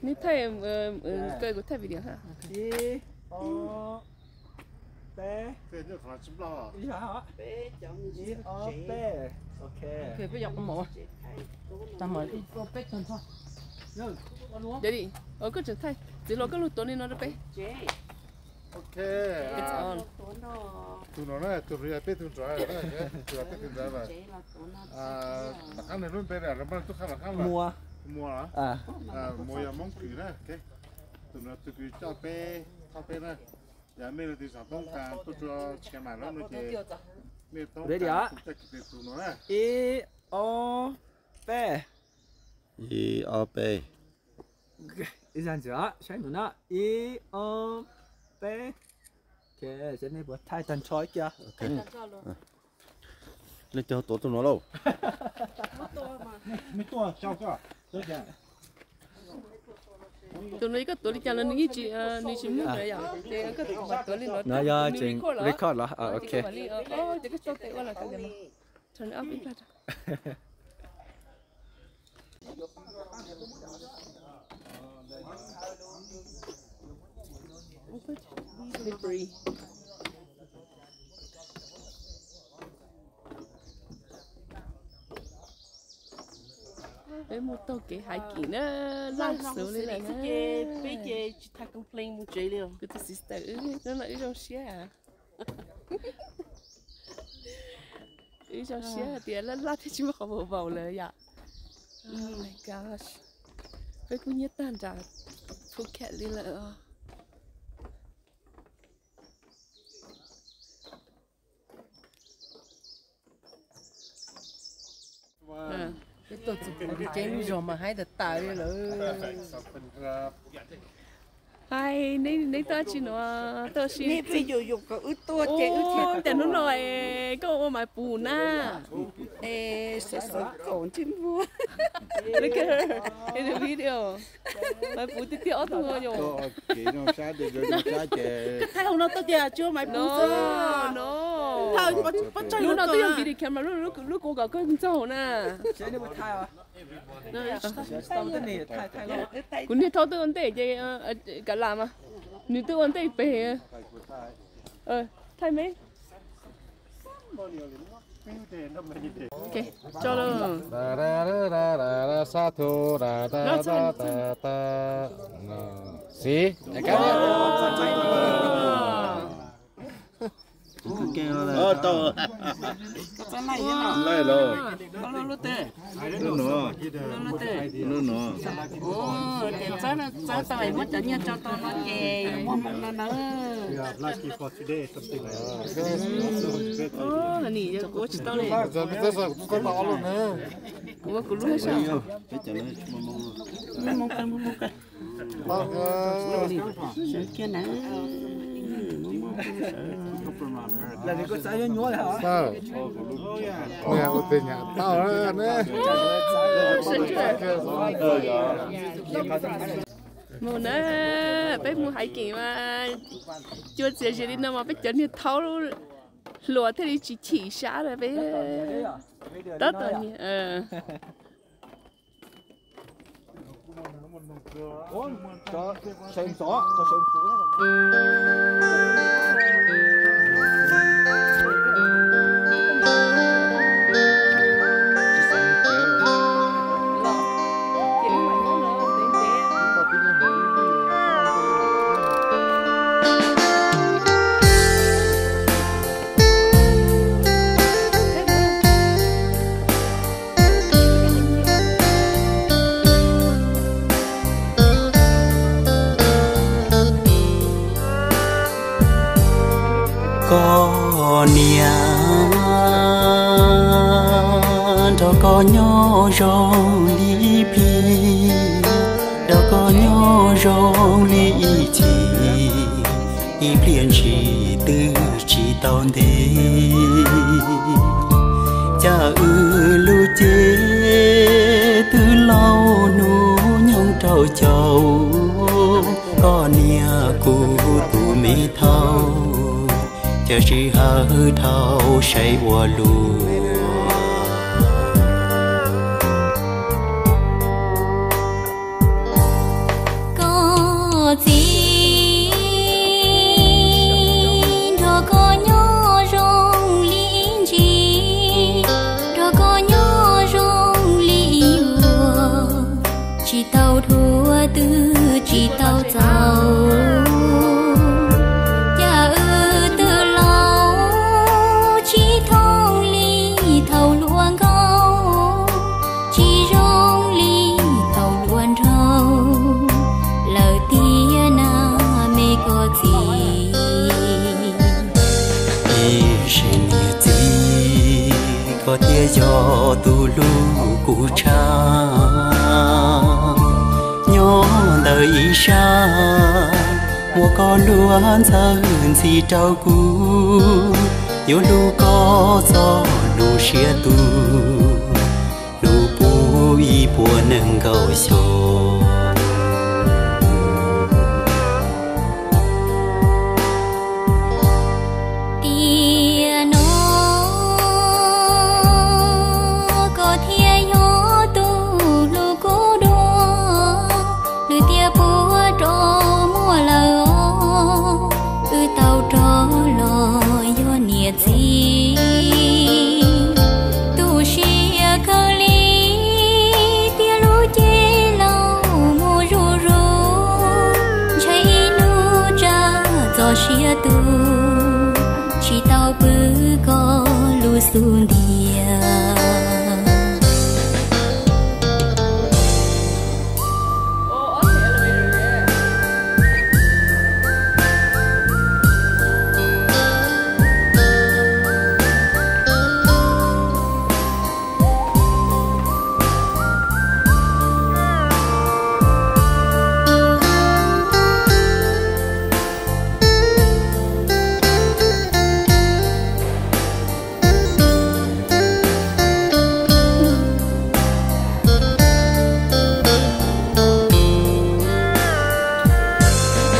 Neb thaij, koj kuv thaij video ha. Ib, ob, peb. Ib, ob, peb. Ok. Koj tseem thaij, txiv hluas koj lug tuav li no rau peb. Ok. Tus no na, tus hluas yog peb tug ntsuag, tus hluas peb tug ntsuag. Tom qab nws lub npe na, lawv muab tub qab tom qab los. Muas. Muas, Muas yog Hmoob Kws na. Tus no tus kws coj peb, thauj peb na. Yog mej leej twg xav toob kas tuaj tsuas Tshiav Mas lawm no ces mej toob kas tus coj kws tes tus no na. Ib, ob, peb. Ib, ob, peb. Ib zag ntxiv, saib ntawm no. Ib, ob, peb. Ok, nej puas thaij tag nrho ib kiag? Leej twg tuav tus no lauj? Tus no koj tuav li cas los nws yeej tsis, nws tsis move na yom, ces koj mam tuav li no. No yog tseem record los? Ok. Ces koj tso tes ua los kav liam mas. Turn it off ib pliag. Slippery. Peb mus taug kev hiking na, laj xwb li lawm na. Peb ces tsis tas complain mus tsev li. Kuv tus sister wb hnub no wb zoo siab. Wb zoo siab hais tias laj laj thiaj tsis muaj qhov vau vau lawm yom. Oh my gosh. Peb kuj nyob tag nram Phuket li lawm os. Peb tuaj txog pem tsev lub zog mas haib tas tas li lawm. Hais, neb tuaj dab tsi no? Tuaj si. Cas hnub no koj ua maiv puv na? Maiv puv tiag tiag ob tug no yom. Thaij hauv no tuaj ces tsuas maiv puv xwb no. Hnub no twb yog video camera lub kuv kom koj ntxog hauv na. Kuv niag thaub twb ua ntej ces kav lam mas. Nws twb ua ntej pem. Thaij me. Tso lawm. Xib. Laij los. Lub nuav. Ces txawb tau muab cov nyiaj tso tau no ces muaj hmoo no na. Nim kuv tsis tau li. Kuv ua kuv lub sab. Sawv kiag na. Mus na, peb mus hiking mas cua txias zis li no mas peb cov niag thaub hluas thiaj li tsis chim sab na peb. Tab tom niag Koj niam, nrog koj nyob zoo li ib plig, nrog koj nyob zoo li ib txhis, ib pliag ntshis twb tsis tau ntev. Cas wb lub cev twb laus hnub nyoog rau caum, koj niam kuv tus me thaub, cas sij hawm dhau saib ua luaj. Ua twb tsis tau txaus, cas wb twb laus tsis thooj li thaum hluas nkauj, tsis zoo li thaum hluas nraug lawm tiag na me koj txiv. Tiam sis niam txiv, koj thiaj yog tus hlub kuv tshaj. Nyob ntawm ib sab, muaj koj hlub ntxhawb ntxhi rau kuv, yuav hlub koj txog hnub siab tuag, hlub puv ib puas nees nkaum xyoo. Tiam no koj thiaj yog tus hlub kuv dua, lwm tiam puag rov muaj lawm os, wb tau rov los yog niam txiv. Tu siab kawg li, tiam lub cev laus mus zuj zus, ntshai ib hnub tsam txoj sia tu, tsis tau pw koj lub xub ntiag.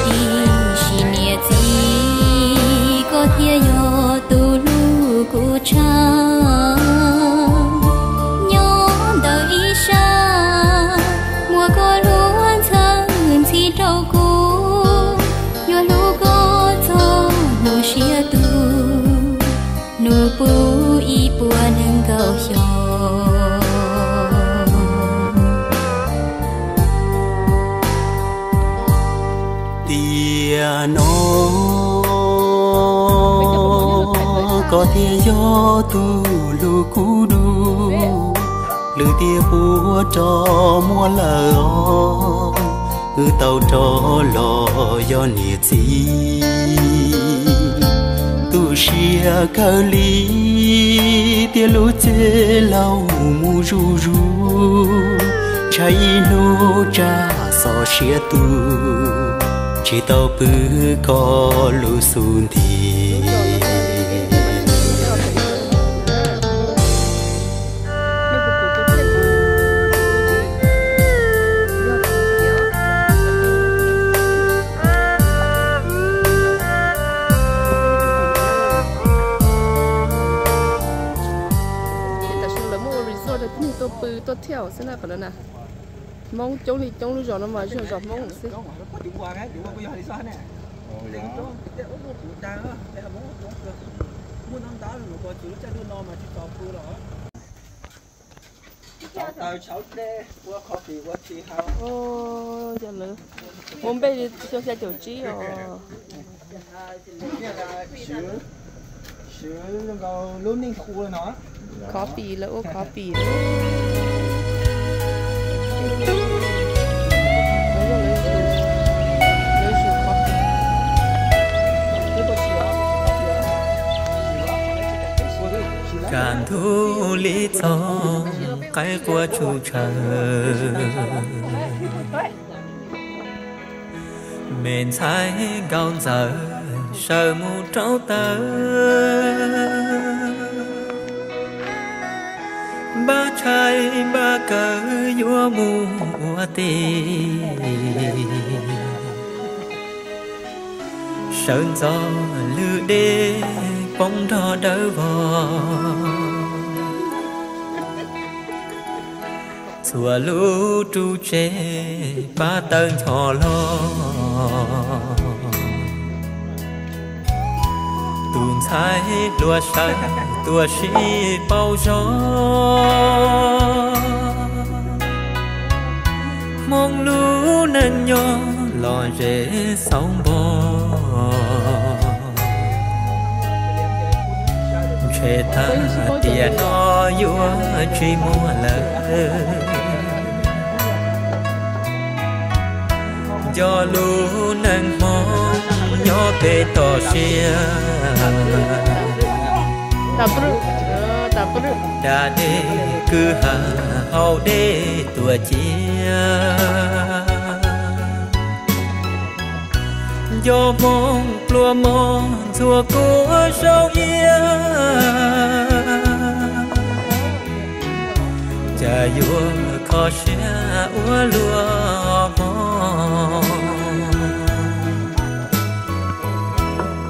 Tiam sis niam txiv, koj thiaj yog tus hlub kuv tshaj. Nyob ntawm ib sab, muaj koj hlub ntxhawb ntxhi rau kuv, yuav hlub koj txog hnub siab tuag, hnub puv ib puas nees nkaum xyoo. Tiam no koj thiaj yog tus hlub kuv dua, lwm tiam puag rov muaj lawm os, wb tau rov los yog niam txiv. Tu siab kawg li, tiam lub cev laus mus zuj zus, ntshai ib hnub tsam txoj sia tu, tsis tau pw koj lub xub ntiag. Tam sim no lawv muaj ua resort, tuaj pw tuaj thiaj xwb na qhov no na. Hmoob coob li coob lub zos no mas zos Hmoob xwb. Yog lawv ua npe li xyoo xya caum tsib os. Coffee, lawv ua coffee. Kaj ntug li txog qaib qua tsum tshaw, me ntxhais nkauj ntxawm sawv mus rau taw. Npaj tshais npaj kawm yuav mus ua teb, sawv ntxov lwm dej poob nrog dawb vog. Txhua lub ru tsev pab tawg ncho hlo, tus ntxhais hluas sawv tuaj sib pauv zog. Hmoob lub neej nyob los ze xauv npo, ntshe tag tiam no yuav tsis muaj lawm. Nco lub neej Hmoob nyob pem toj siab, da dej kwj ha hauv dej tuaj cia. Nco Hmoob pluas mog ntxhua kua saub iab, cas yuav kho siab ua luaj hmo.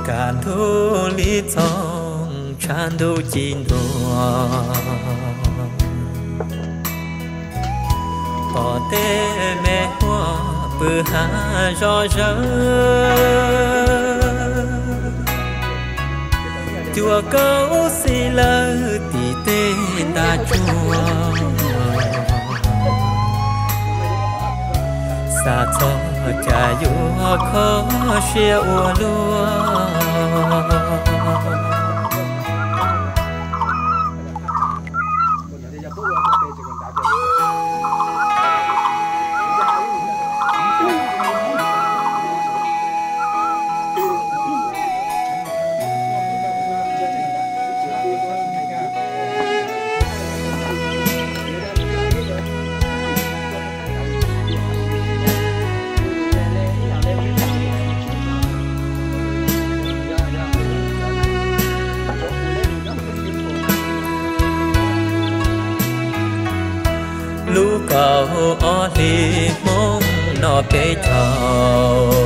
Kaj ntug li txoog tshav ntuj ci ntuag, pom tej me huab pw hav zog zawg, cua kaub xis lawm tim tej nta tsuag. Xav txog cas yuav kho siab ua luaj. Lub kaum ob hlis Hmoob noj peb caug,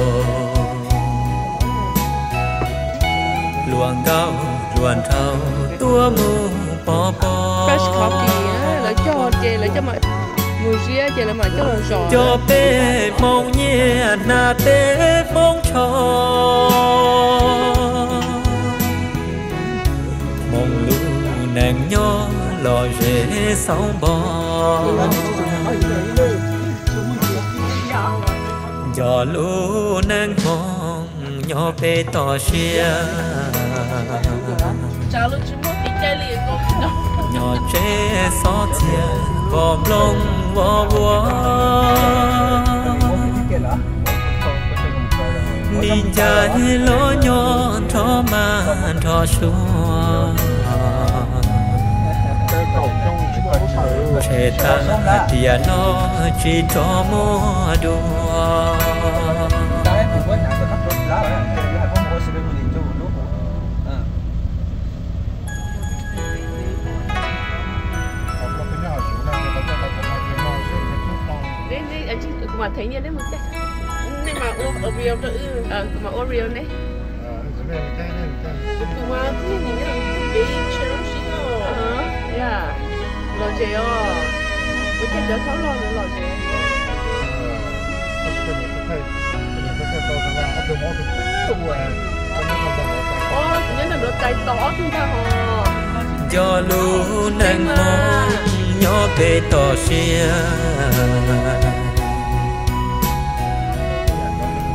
hluas nkauj hluas nraug tuaj mus pov pob. Cov peb Hmoob nyiaj hnav peb Hmoob tsho, Hmoob lub neej nyob los ze xauv npo. Nco lub neej Hmoob nyob pem toj siab, nyob tsev xob txhia vos nplooj vos vuas. Nim ncaim los nyob nrho mas nrho suav, ntshe tag tiam no tsis rov muaj dua. Kuv mam thev nyiaj neb mus, neb mam ua Oreo rau wb. Kuv mam ua Oreo neb. Kuv mas kuv nyiam nyiam nyiam kev tsheb lub sib no. Los zem os. Kuv caij cov thaub loj lom zem. Os, kuv nyob nram nraud tais tos ob tug ntag hos. Nco lub neej Hmoob nyob pem toj siab,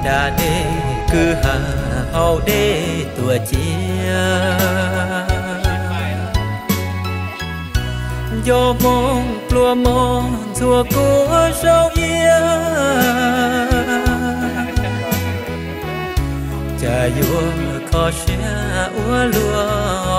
da dej kwj ha hauv dej tuaj cia. Nco Hmoob pluas mog ntxhua kua saub iab, cas yuav kho siab ua luaj.